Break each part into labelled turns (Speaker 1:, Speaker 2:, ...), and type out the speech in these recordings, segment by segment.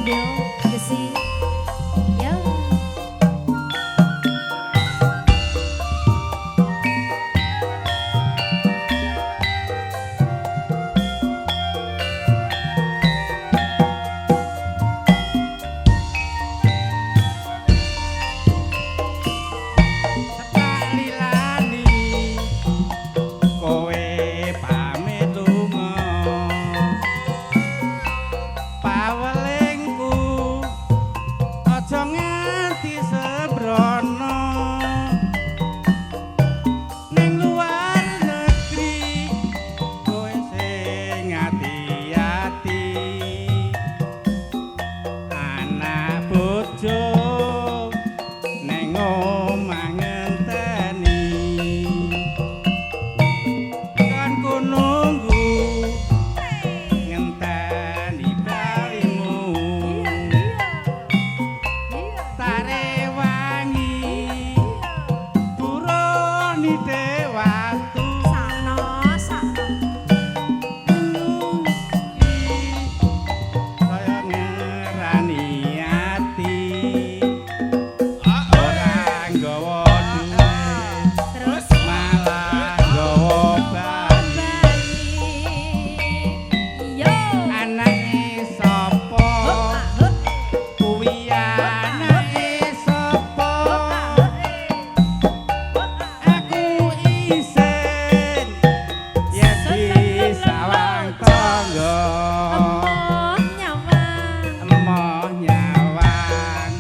Speaker 1: Audio Gesi. Ya.
Speaker 2: Tak lilani kowe pamit lunga, pawelingku aja nganti sembrono. Ning luar negeri kowe sing ati-ati, anak bojo neng omah ngenteni. Kan ku nunggu ngenteni balimu.
Speaker 1: Iya, iya.
Speaker 2: Tak rewangi buruh nite watu.
Speaker 1: Sakno, sakno.
Speaker 2: Saya ngerani ati, ora nggawa duit,
Speaker 1: Terus
Speaker 2: malah nggawa bayi.
Speaker 1: Bayi. Yo.
Speaker 2: Anake sapa kuwi, anake sapa? Aku isin yen disawang tangga.
Speaker 1: Emoh nyawang.
Speaker 2: Emoh nyawang,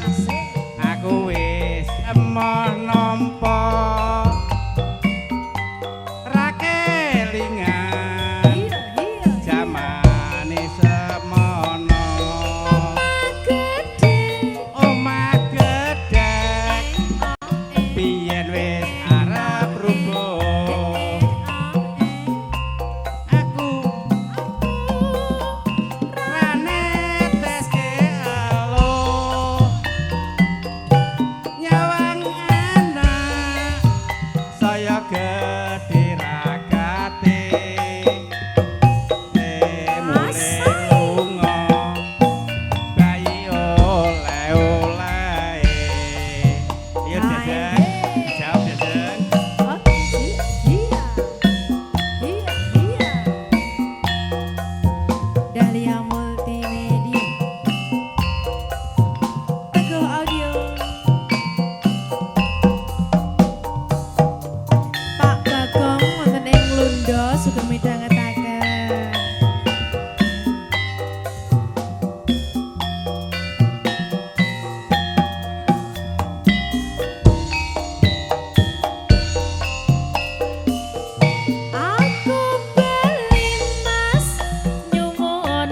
Speaker 2: aku wis emoh nampa, ra kelingan
Speaker 1: Iya, iya.
Speaker 2: jamane semono.
Speaker 1: Omah gede.
Speaker 2: Omah gedhek biyen wis arep rubuh, aku ra neteske elo. Nyawang anak saya gedhe ragate, mulih lunga bayi oleh-oleh. Iya, Dedeng, jawab, Dedeng.
Speaker 1: Oke, iya. Iya, iya. Dahlia Multimedia. Teguh Audio. Pak Bagong wonten ing Lundo sugeng midhangetaken. Aku beli, Mas, nyuwun.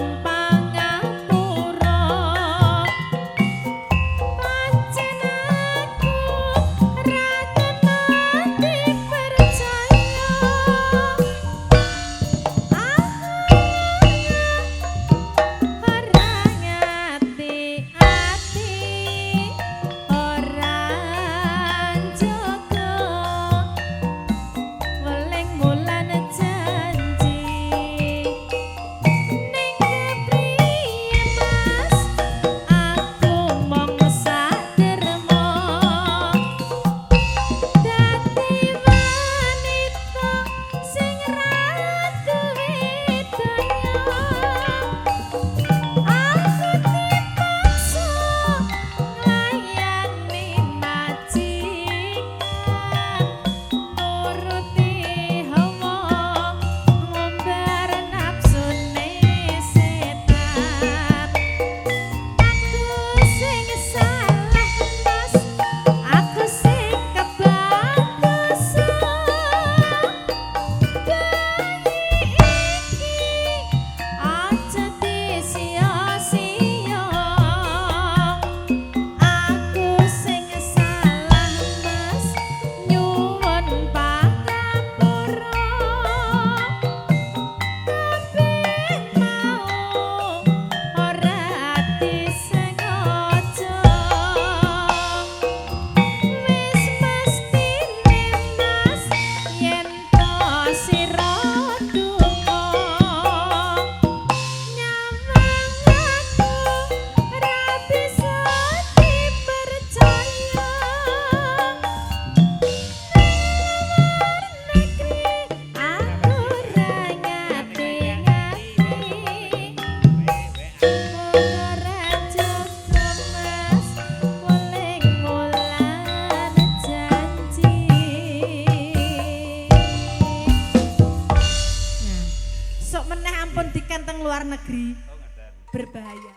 Speaker 1: berbahaya.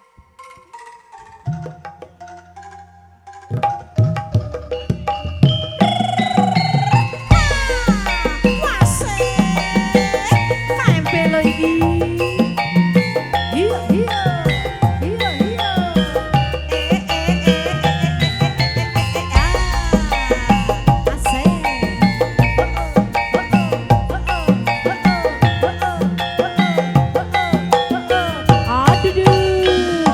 Speaker 1: Wasik. KMP lo iki. Iya, iya. Iya, iya.
Speaker 3: Eh eh eh eh eh eh eh eh eh ah. Asik.
Speaker 1: Oh, oh, oh, oh, oh, oh, oh, oh, oh, oh, oh. Aduh.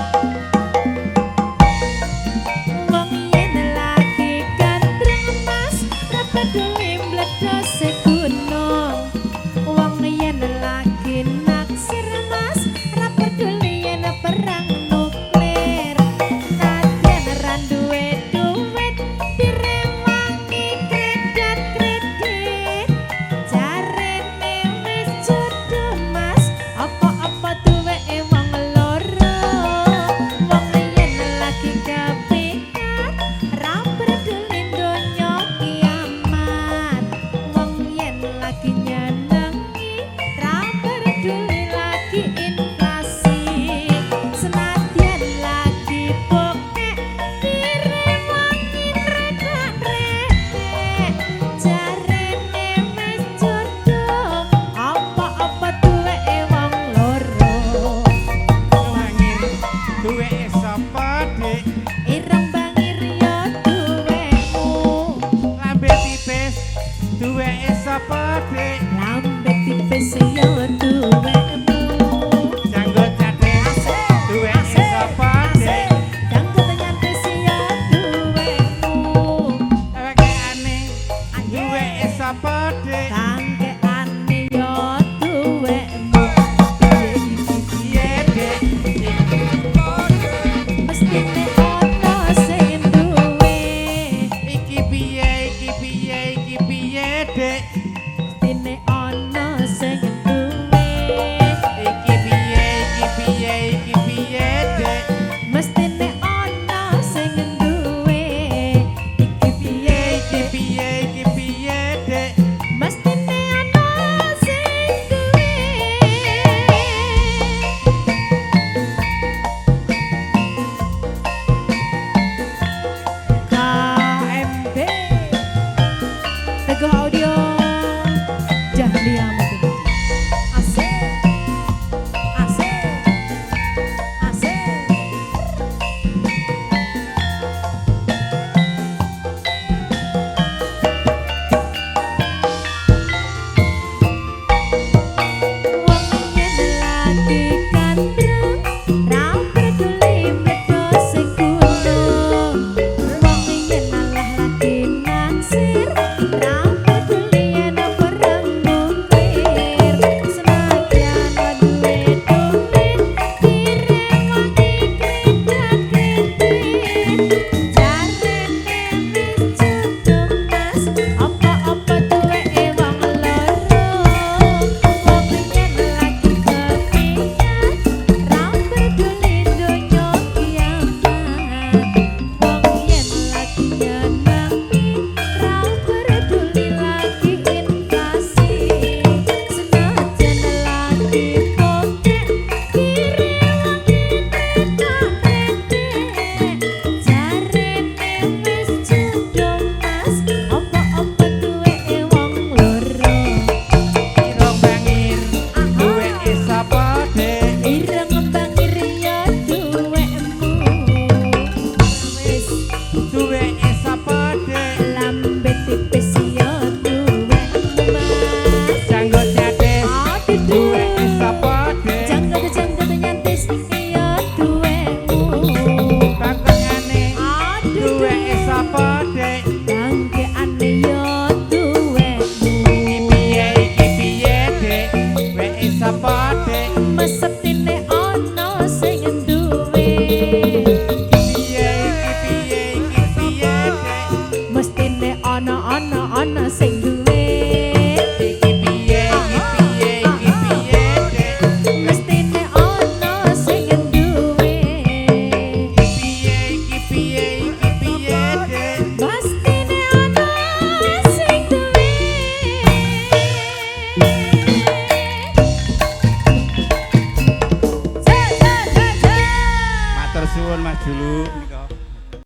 Speaker 2: Matur suwun Mas Dulu nika.